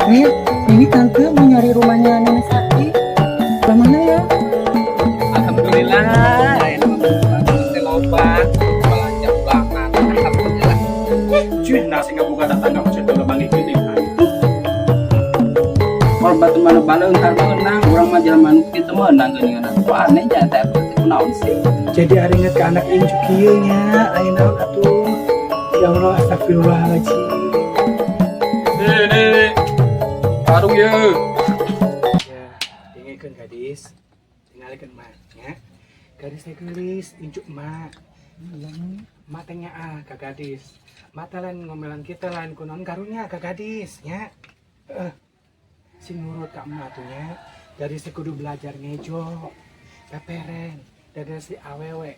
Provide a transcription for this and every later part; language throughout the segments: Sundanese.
Mir, ini tante mau nyari rumahnya Nenek Sakti. Sebelah mana ya? Alhamdulillah, ini mah teh loba belanja bulanan. Alhamdulillah. Cuy, nasi ngabuka tetangga maksud udah bangkit gede. Kalau batu mana baleung ntar meunang, urang mah jelema nu kitu meunang geuningan. Kok aneh nya teh kunaon sih? Jadi ari inget ke anak incu kieu nya, aya naon atuh. Ya Allah, astagfirullahaladzim. Nih, Tarung ye. Ya, dengekeun gadis. Tingalikeun mah nya. Gadis teh geulis, incu emak. Emak teh nyaah ka gadis. Emak teh lain ngomelan kita lain kunaon karunya ka gadis nya. Heeh. Sing nurut ka emak tuh nya. Gadis teh kudu belajar ngejo. Peperen, daga si awewe.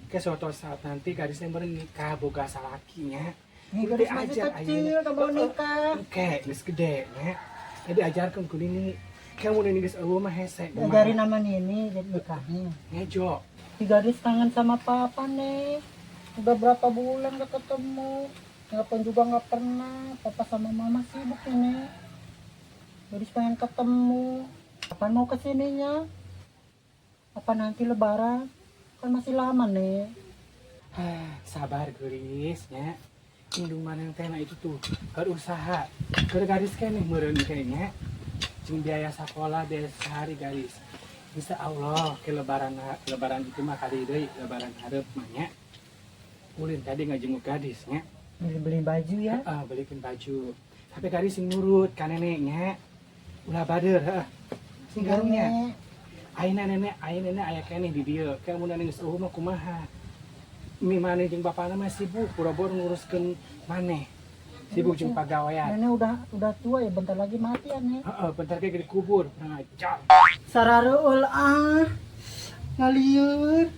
Ke suatu saat nanti gadisnya meureun nikah boga salaki nya. Nih Kudu gadis masih diajar kecil, ayeuna. gak mau nikah. Oke, geus gede nya. Jadi ajarkeun ku nini. Kamu nini geus eueuh mah hese. Diajarin sama Nini jadi nikahnya. Ngejo. Si gadis kangen sama papa nih. Udah berapa bulan gak ketemu. Telepon juga gak pernah. Papa sama mama sibuk ini. Gadis pengen ketemu. Kapan mau kesininya? Apa nanti lebaran? Kan masih lama nih. Ah, sabar geulis nya. Indung maneh teh na itu tuh berusaha. Keur gadis keneh meureun kayaknya. Jeung biaya sekolah, biaya sehari gadis. Insya Allah ke lebaran lebaran itu mah kali deui lebaran hareup mah nya. Ulin tadi ngajenguk gadis nya. Beli-beli baju ya. Ah, belikin baju. Tapi gadis sing nurut ka neneknya. Ulah bader heeh. Sing karunya. Nek. Ayeuna nenek, ayeuna nenek aya keneh di dieu. Kayak mun geus eueuh mah kumaha? Mi maneh jeung bapana mah sibuk boro-boro nguruskeun maneh. Sibuk jeung pagawean. Nenek udah tua ya, bentar lagi mati ya, Nek. Heeh, bentar ge dikubur. Ngajar. Sarareul ah. Ngalieur.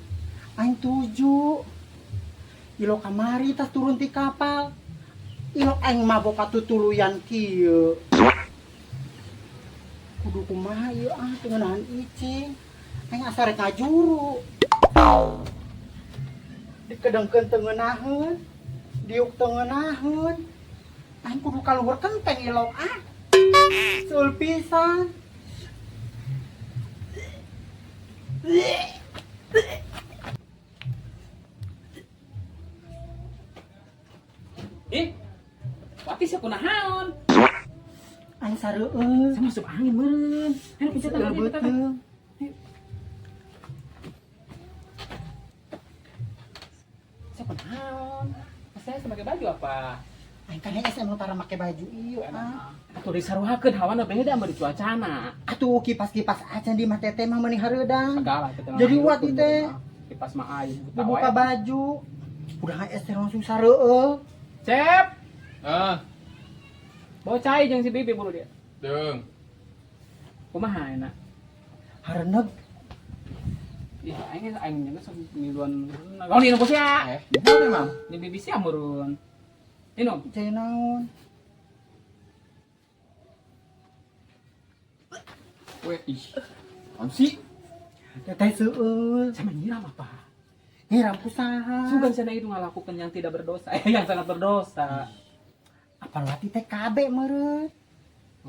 Aing tuju. Ilok kamari tas turun ti kapal. Ilok aing mabok katutuluyan kieu. Kudu kumaha ieu ah teu ngeunahan icing. Aing asa rek ngajuru. Dikedengkeun teu ngeunaheun. Diuk teu ngeunaheun. Aing kudu kaluhur kenteng ilok ah. Seul pisan. Ih, Wati sia kunaon? Aing sareueun. Saya masuk angin meureun. Ayo pencet Seueur tangan dia. beuteung. Sia kunaon? Saya pakai baju apa? Aing kan hese emang tara make baju ieu ah. Atuh disaruhakeun hawana beda mah di cuacana. Atuh kipas-kipas aja di mah teteh mah meuni hareudang. Segala kita mah Jadi hirup wat pun teh. mah. Kipas mah aing buta Dibuka wae. baju. Udah hese langsung sareueul. Cep, Ah, bawa cai jeung si Bibi buru dia. deung. Kumaha enak? Hareuneg. Ih, aing aing nya sok miluan. Naon minum ku sia? Eh, gimana emang? Ini Bibi sia meureun. Minum. Cai naon? Weh, ih. Naon sih? Teteh seueul. Sama nyiram apa? Nyiram ku saha? Sugan sana itu ngalakukan yang tidak berdosa, yang sangat berdosa. Apa wati teh KB meureun?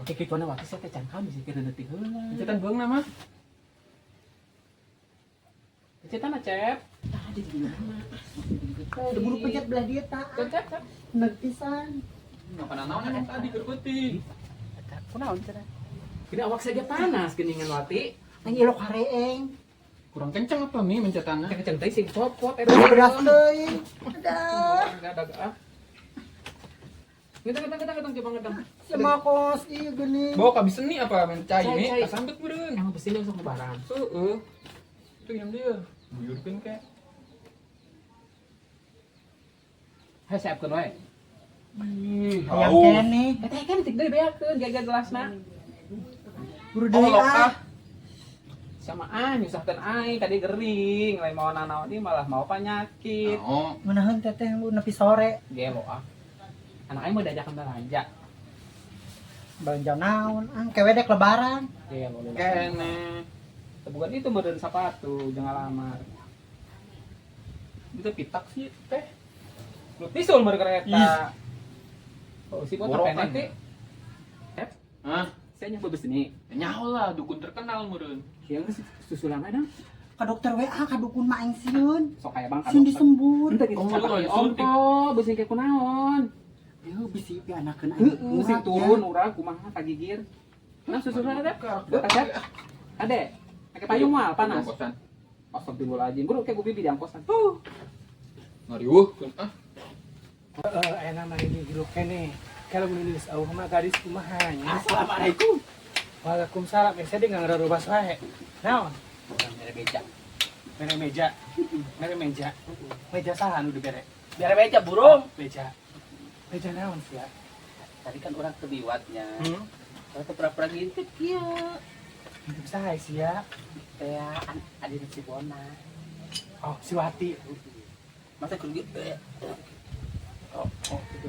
Kayak gitu waktu saya teh can kami sih kira detik heula. Pencetan beung nama. Pencetan Cep. Tadi di mana? Udah buru pencet belah dia ta. Cep, Cep, Cep. Neg pisan. Makan naon emang tadi keur peuting. Kunaon cenah? Gini awak saja panas geningan wati. Aing ilok hareeng. Kurang kenceng apa mi mencetannya? Kenceng teh sing copot eta. Beras teuing. Adah. Ada ah. Ngedang ngedang ngedang ngedang coba ngedang. Sama kos ieu geuning. Bawa ka seni apa men cai Cai, mi cai. kasambet meureun. Emang besi langsung lebaran. Heeh. Itu yang dia. Buyurkeun kek. Hayo siapkeun wae. Ih, Hayang haus. keneh. Eta kan tik deui beakeun gagal gelasna. Buru Oh, deui lok ah. ah. Sama ah nyusahkeun aing tadi gering, lain mau nanaon ieu malah mau penyakit. Oh, Ngeunaheun teteh nepi sore. Gelo ah. Anak aing mau diajakan belanja. Belanja naon? Ah, kewe dek lebaran. Gelo. kene. Bukan itu meureun sepatu jangan lamar. Itu pitak sih teh. Lu tisul meureun kereta. Ih. Oh, si botak Borokan. pendek teh. Hah? Saya nyaho bebeseni. Nyaho lah, dukun terkenal meureun. Kieu geus susulan aja. Ka dokter WA ka dukun mah aing sieun. Sok aya bang ka Sieun dokter. disembur. Henteu gitu. Oh, Ongko, lu disuntik. ongko, beusi ke kunaon. Yeuh bisi pianakeun aing. Heeh, sing turun urang kumaha kagigir. Nah, susulan ada. Kaset. Ade, pakai payung mah panas. Angkosan. Astagfirullahaladzim, guru kayak gue bibi di angkosan. Ngariweuh keun ah. Heeh, aya nama ini hirup keneh. Kalau mun geus eueuh mah gadis kumaha nya. Assalamualaikum. Waalaikumsalam. Eh, saya dengan ngararubas wae. Naon? Mere beja. Mere meja. Mere meja. Meja saha nu dibere? Biar beja burung. Meja. Meja naon sia? Tadi kan orang keliwatnya. Hmm? Kalau tuh pura-pura ngintip kieu. Ngintip saha sia? Teh adi si Bona. Oh, si Wati. Masa kudu Oh, oh gitu.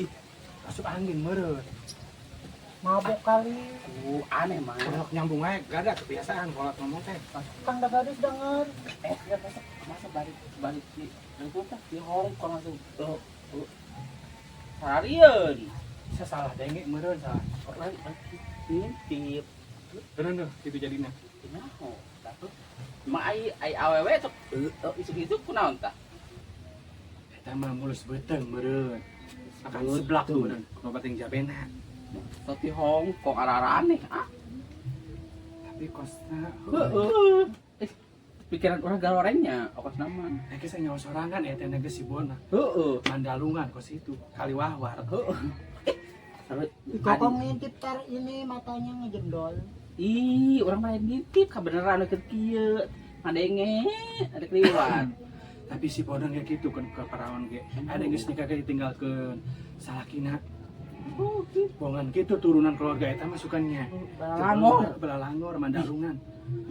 Ih, masuk angin meureun. Mabok kali. Aneh mah. Kalau nyambung aja, gak ada kebiasaan kalau ngomong teh. Kang da gadis denger. Eh, ya masa masa balik balik di balik di Hong Kong langsung. Oh, oh. Seharian. Saya salah denge meureun salah. Orang ngintip. Bener tuh, itu jadinya. Kunaon? Emang ai ai awewe sok isuk-isuk kunaon tah? Eta mah mulus beuteung meureun. Akan seblak tuh meureun. Loba ting jabena. Sok di Hong Kong arah aneh ah. Tapi kosna Heeh. Eh, pikiran orang galorengnya okos nama. Nek saya nyawa sorangan ya teh si Bona. Heeh. Mandalungan kos itu, Kaliwahwar. Heeh. Sampai Kokong ngintip tar ini matanya ngejendol. Ih, orang main ngintip kabeneran keur kieu. Ngadenge, ada keliwat. Tapi si Bona kayak gitu kan ke parawan ge. Ada geus nikah ge ditinggalkeun salakina. Oh, gitu. Bongan gitu turunan keluarga eta masukannya. Balalangor. Belalangor, Mandalungan.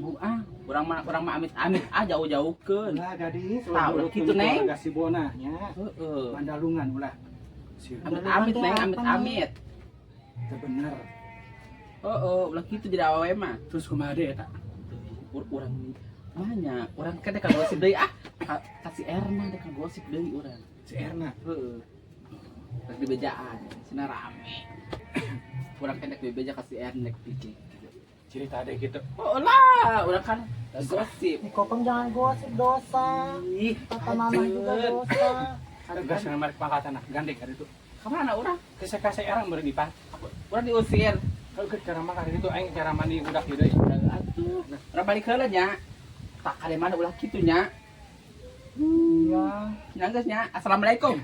Bu ah, urang mah amit-amit ah jauh-jauhkeun. Lah gadis, Tah, ulah kitu, Neng. Keluarga si Bona nya. Heeh. Mandalungan ulah. Si Amit-amit Neng, amit-amit. teu bener. Heeh, ulah kitu jadi awewe mah. Terus kumaha deui eta? Urang mahnya, urang kan deka gosip deui ah. Ka si Erna deka gosip deui urang. Si Erna. Heeh. Terus dibejaan, sina rame. Urang kan dek dibeja ka si Erna dek pikir. Cerita deh gitu. Oh lah, urang kan gosip. Ih, Kokong jangan gosip dosa. Ih, Papa mama juga dosa. Gas yang merek pangkatan nah, gandeng kan itu. Kemana urang? Kese kase erang beureun ipan. Urang diusir. Kalau ke cara makan itu aing cara mandi budak ieu deui. Atuh, urang balik heula nya. Tak kade mana ulah kitu nya. Iya. Nya geus nya. Assalamualaikum.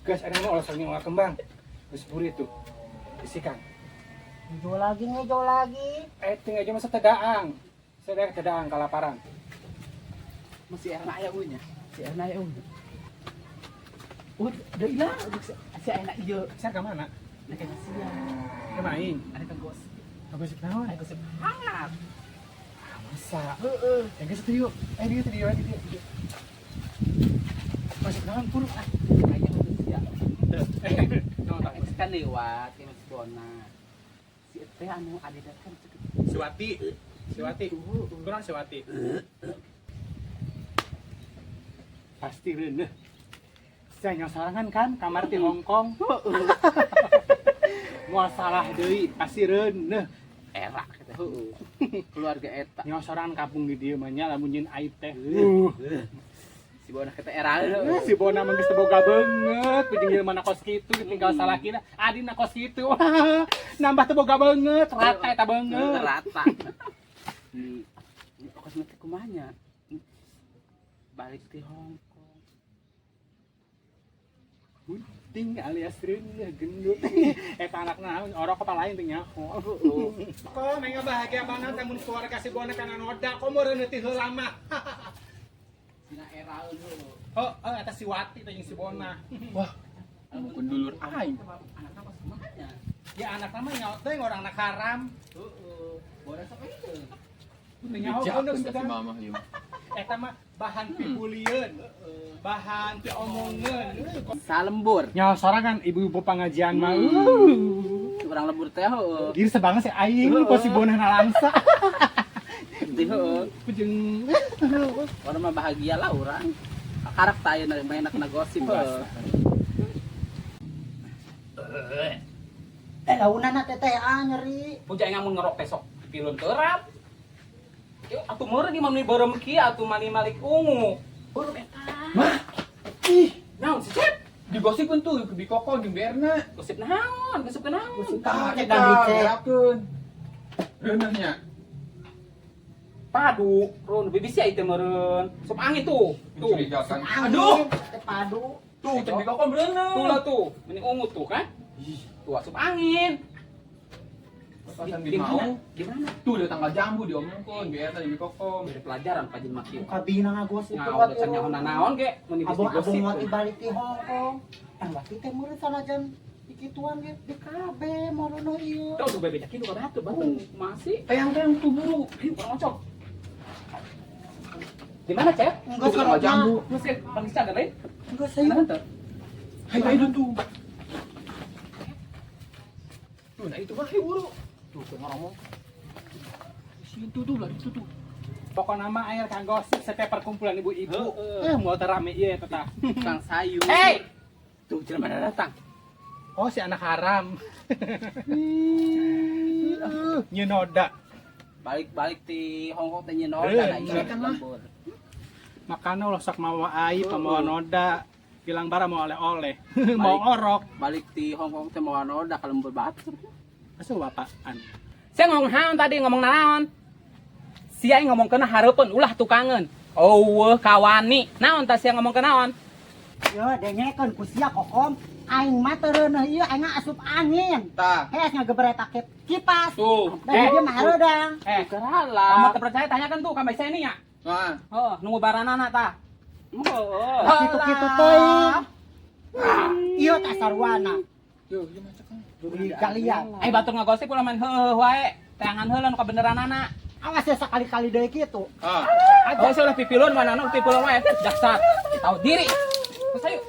Gas ada mah ulah nyawa kembang. Geus buri tuh. Isikan. Jauh lagi nih, jauh lagi. Eh ting aja masa tedaang. Saya daek tedaang kalaparan. Masih Erna aya euy nya. Si Erna aya euy. Oh, udah hilang. Si Erna ieu. Saya ke mana? Deka sia. Ke main. Ada ka gosip. Gosip naon? Ada gosip hangat. Masa? Heeh. Yang geus yuk. Eh dia dia dia. Dia. Gosip naon pur? Ah, kayaknya udah sia. Naon tah? Itu kan lewat ke Mas Bona. Si teh anu adida kan cek Siwati. Siwati. Kurang Siwati. Pasti reuneuh. Saya nyawa sorangan kan kamar di Hong Kong. Moal salah deui, pasti reuneuh. Era kata heeh. Keluarga eta. Nyawa sorangan kampung di dieu mah nya lamun nyeun aib teh. Si Bona kata era. Si Bona mah geus teu boga beungeut, kucing jelema na kos kitu ditinggal salakina, adina kos kitu. Nambah teu boga beungeut, rata eta beungeut. Rata. Di di kos mah teh kumaha nya? Balik di Hong Kong. Bunting alias reuneuh gendut. Eta anakna orok apa lain teh nyaho. Kok neng bahagia banget lamun keluarga si Bona kana noda, kok mau reuneuh ti heula mah. Sina era heuh. Oh, oh eta si Wati teh jeung si Bona. Wah, bukan dulur aing. Anakna kos kumaha nya? Ya anak mah nyaot teh orang anak haram. Heeh. Bona sok ieu. Teu nyaho Bejakeun geus ka si mama ieu. Eta mah bahan pibulieun, bahan piomongeun. Salembur. Nyaho sorangan ibu-ibu pengajian mah. Urang lembur teh heuh. Diri sebanget sih aing kok si Bona nalangsa. Teh heuh. Jeung Orang mah bahagia lah urang. Karak tah ayeuna main kena gosip heuh. Daunana teteh ah nyeri. Puja aing mun ngerok besok pilun terap. Yuk, atuh meureun imam ni beureum kieu atuh mani malik ungu. Beureum eta. Mah. Ih, Naon si Cep? digosipkeun tuh ke Bikoko jeung Berna. Gosip naon? Gosip naon? Gosip Tah, cek eta dan dicek. gerakeun. Reuneuhnya. Padu, run BBC itu meureun. Sup angin tuh. Tuh. Mencurigakan. Angin, Aduh, teh padu. tuh cek Bikoko bereuneuh. Tuh lah tuh, meni ungu tuh kan? Tuh asup angin. Pasan Di mau. mana? Di mana? Tuh udah tanggal jambu diomongkeun Berna di Bikoko. Dari pelajaran Pak Jin Makio. Kabina ngagosip Nah, udah can nyaho naon ge, meni Abang abang gosip. wati balik ti Hongkong. Tang wati teh meureun sanajan dikituan ge di KB morono ieu. Tuh bebe yakin ka batu, batu masih. Tayang-tayang tuh buru. Ayo kurang ngocok. Di mana, Cep? Enggak Tuh, tanggal jambu. Terus ke bang ada lain? Enggak saya. Mana tuh? Hai, hai tuh. Tuh, nah itu mah hai buru. Tuh teu ngomong. Situ tuh lah itu tuh. Pokoknya nama air kang gosip setiap perkumpulan ibu-ibu. Eh, mau terame ieu eta tah. Tukang sayur. Hei! Tuh, jelema mana datang? Oh, si anak haram. Nyenoda. Balik-balik di Hongkong teh nyeun Eh, da ieu kan mah. lembur. Makanya ulah sok mawa aib, mawa noda. Bilang bara mau oleh-oleh. Mau orok. Balik di Hongkong teh mawa noda ka lembur batur. Asa bapaan. Saya ngomong naon tadi, ngomong naon? Sia yang ngomong kena hareupeun ulah tukangeun. Oh, kawani. Naon tah sia ngomong ke naon? Yo dengekeun ku sia kokom. Aing mah teu reuneuh ieu aing asup angin. Tah. Hees ngagebret take kipas. Tuh. Dan dia mah hareudang. Eh, Keralah. kamu terpercaya tanyakan tuh ka saya ini ya. Nah, Oh, nunggu baranana tah. Oh. Kitu-kitu teuing. Ieu tah sarwana. tuh, ieu macet kan. Di kalian. Eh, batur ngagosip ulah main heuh wae. Teangan heula nu kabeneranana. Awas ya sekali-kali deui kitu. Ah, Oh, saya ulah pipilun mana nu pipilun wae. Dasar. Tahu diri. Terus ayo.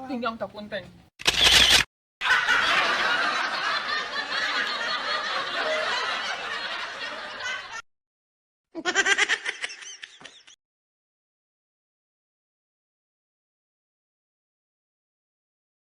tinggal tak kunteng.